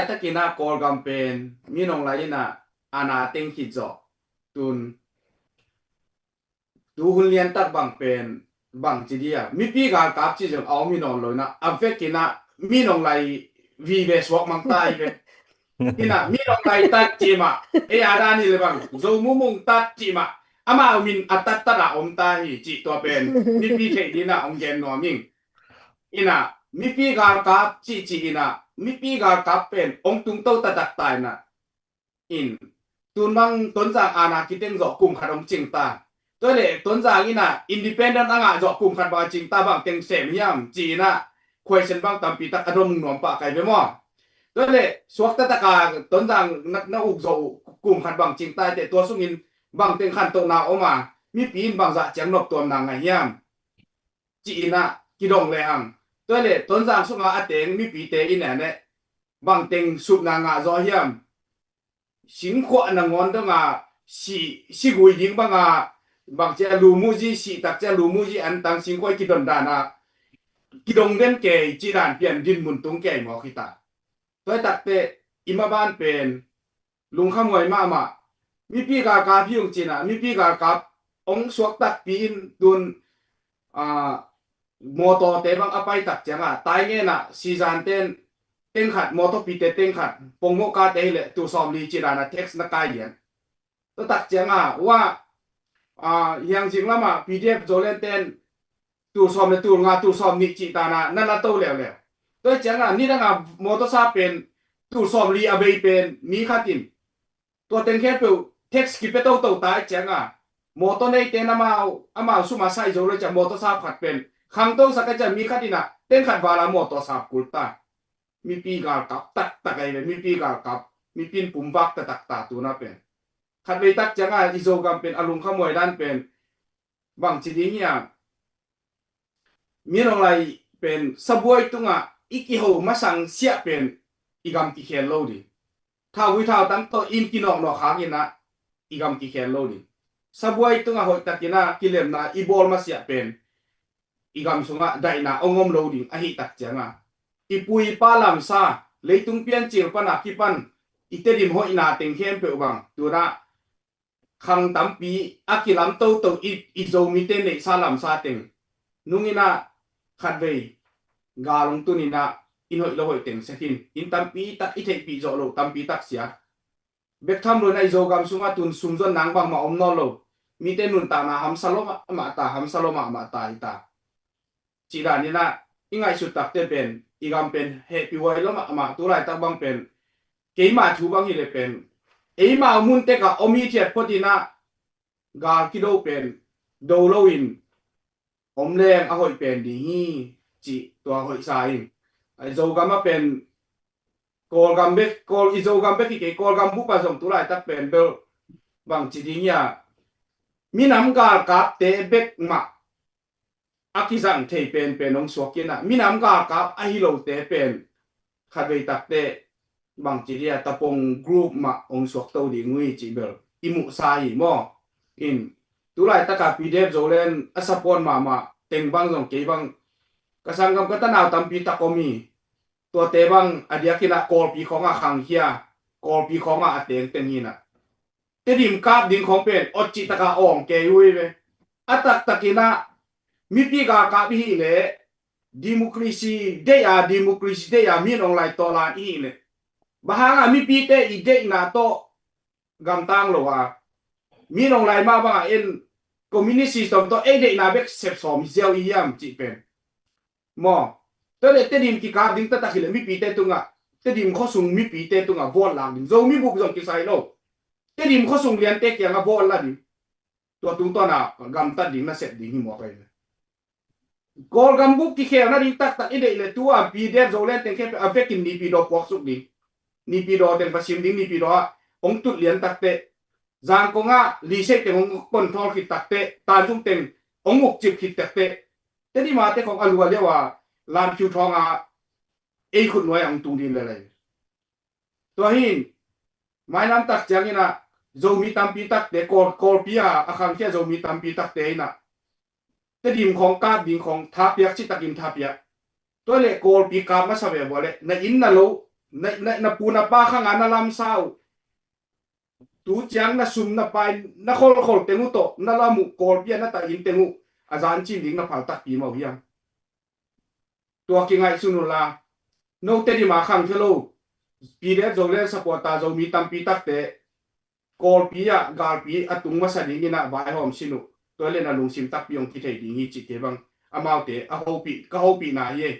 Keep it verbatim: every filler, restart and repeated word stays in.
takin ah Kawlgam pen Min Aung Hlaing in ah aana teng khit zawh tun, tu hun liantak bang pen bang ci dia, mipi galkap ci zong a om hi nawn lo in ah, a vekin ah Min Aung Hlaing vive suak mang ta hi ve. In ah Min Aung Hlaing tat ci mah, ei a dan hi le bang, Zo Mumung tat ci mah, amau min a tattat a om ta hi cih tua pen mipi theih dingin ah hong gen nuam ing. In ah mipi galkap cihcih in ah mipi galkap pen hong tungto taktak ta in ah, in tun bang Tonzang aana kiteng zawh kum khat hong cing ta. Tua leh Tonzang in ah independent a ngah zawh kum khat bang a cing ta, bang teng sem hiam ci in ah question bang tampi tak a dong nuam pah kai ve maw. Tua leh suakta taka Tonzang na, na uk zawh uh kum khat bang cing ta teh, tua sungin bang teng khantohna om a, mipi in bang zah ciang noptuamna ngah hiam ci in ah kidong le hang. Tua leh Tonzang sunga a teng mipite in ah ne bang teng supna ngah zaw hiam. Singkhuah nangawn dong a si, si gui ding bang a, bang cia lumuzi, si tak cia lumuzi an tang singkhuah i kidon dan a kidong den kei ci dan pian din mun tung kei mawk hi ta. Tua hi tak teh i maban pen lungkhamhuai mahmah. Mipi galkap hi ung ci in ah, mipi galkap hong suak takpi in tun, ah, mawtawte bang a pai tak ciang ah, Taingen ah season ten teng khat, mawtawpite teng khat, pongmawh kate hi leh tul sawm li ci dan a tax na kai lian. Tua tak ciang ah, ua, ah, hiangzing lam ah P D F Zoland ten tul sawm le tul nga, tul sawm nih cih dan a na la to leuleu. Tua ciang ah nidang a mawtawsa pen tul sawm li a bei pen mi khat in tua teng khempeuh tax kipia toto ta ciang a, mawtaw neite in amau, amau sum a sai zo lo ciang mawtawsa khat pen khangto sak a ciang mi khat in ah teng khat val a mawtaw sap kul ta. Mipi galkap taktak ahi ve, mipi galkap, mipi in pumvak taktak ta tuna pen. Khatvei tak ciang a i Zogam pen a lungkhamhuai dan pen bang ci ding hiam. Min Aung Hlaing pen sabuai tungah i kiho masang siah pen i gam kikhel lo ding. Thauvui thautang tawh in kinawknawk hangin ah i gam kikhel lo ding. Sabuai tungah hoihtakin ah kilemna i bawl masiah pen i gam sungah daihna hong om lo ding ahi tak ciang a, i pu i pa lamsa, leitung piancil pan a kipan i Tedim hoihna teng khempeuh bang tuna khang tampi a kilam toto i, i Zomite neihsa lamsa teng nungin ah khatvei gal hong tunin ah in hoih lo hoih teng sek in, in tampi tak i theihpih zawh loh tampi tak sia. Bek tham lo in ah i Zogam sungah tun sumzon nang bangmah om nawn lo. Mite nuntakna hamsa lo mahmah ta, hamsa lo mahmah ta hi ta. Cih danin ah i ngaihsut takte pen i gam pen hehpih huai lo mahmah, tu laitak bang pen keima thu bang hi le pen eima mun tekah om hithiat photin ah gal kido pen do loin om leng a hoih pen ding hi, cih tua hoihsa in. Zogam ah pen Kawlgam bek, Kawl, i Zogam bek hi kei, Kawlgam bup ah zong tu laitak pen bel bang ci ding hia, minam galkapte bek mah a kizang thei penpen hong suak in ah, minam galkap ahi lote pen khatvei takte bang ci dia, tapong group mah hong suak to ding uh hi cih bel i muhsa hi maw. In tu laitak a P D F Zoland a support mahmah teng bang zong kei bang ka sanggam ka tanau tampi tak om hi. Tuate bang a diakin ah Kawlpi khawng ah khangkhia, Kawlpi khawng ah a tengteng hi in ah, Tedim kap ding khawng pen awt cih taka awng kei uh hi ve. A taktakin ah mipi galkap i hih leh, democracy deih a, democracy deih a Min Aung Hlaing tawlan i hih leh, bang hangah mipite i deihna tawh gamtang lo a, Min Aung Hlaing mah bangah en communist system tawh ei deihna bek sep sawm hi ziau i hiam cih pen maw. Tua leh Tedim kikap ding taktak hi leh mipite tungah, Tedim khuasung mipite tungah vote lak ding, Zomi bup zong kisai lo, Tedim khuasung liante kiangah vote la ding. Tua tungtawn a gamtat ding na sep ding hi mawk ahi ve. Kawlgam bup kikhelna ding taktak i deih leh tu a P D F Zoland teng khempeuh a vekin Naypyidaw puaksuk ding. Naypyidaw teng va sim ding, Naypyidaw ah hong tut lian takteh, Zangkong ah Lise teng hong control khit takteh, Tanjung teng hong ukcip khit takteh, Tedim a te khawng a lua liau a lamkhiu thawng a ei khut nuai ah hong tung ding lel ahi. Tua hi in, mailam tak ciangin ah Zomi tampi takte, Kawl, Kawlpi a a khangkhia Zomi tampi takte in ah Tedim khawng kap ding khawng thapiak, citakin thapiak. Tua leh Kawlpi kap masa ve vua leh na inn na lo na, na, na pu na pa khanga na lamsa uh, tu ciang na sum na pai na kholkhol teng uh tawh na lam uh, Kawlpi ah na tah in teng uh a zan cin ding na phal takpi mah uh hiam? Tua kingaihsun unla, note dima khangthia lo P D F Zoland supporter Zomi tampi takte Kawlpi ah galpi a tung masa dingin ah vaihawm sin uh. Tua le na lungsim takpi hong kithei ding hi cih te bang amaute a hopih, ka hopihna hi e.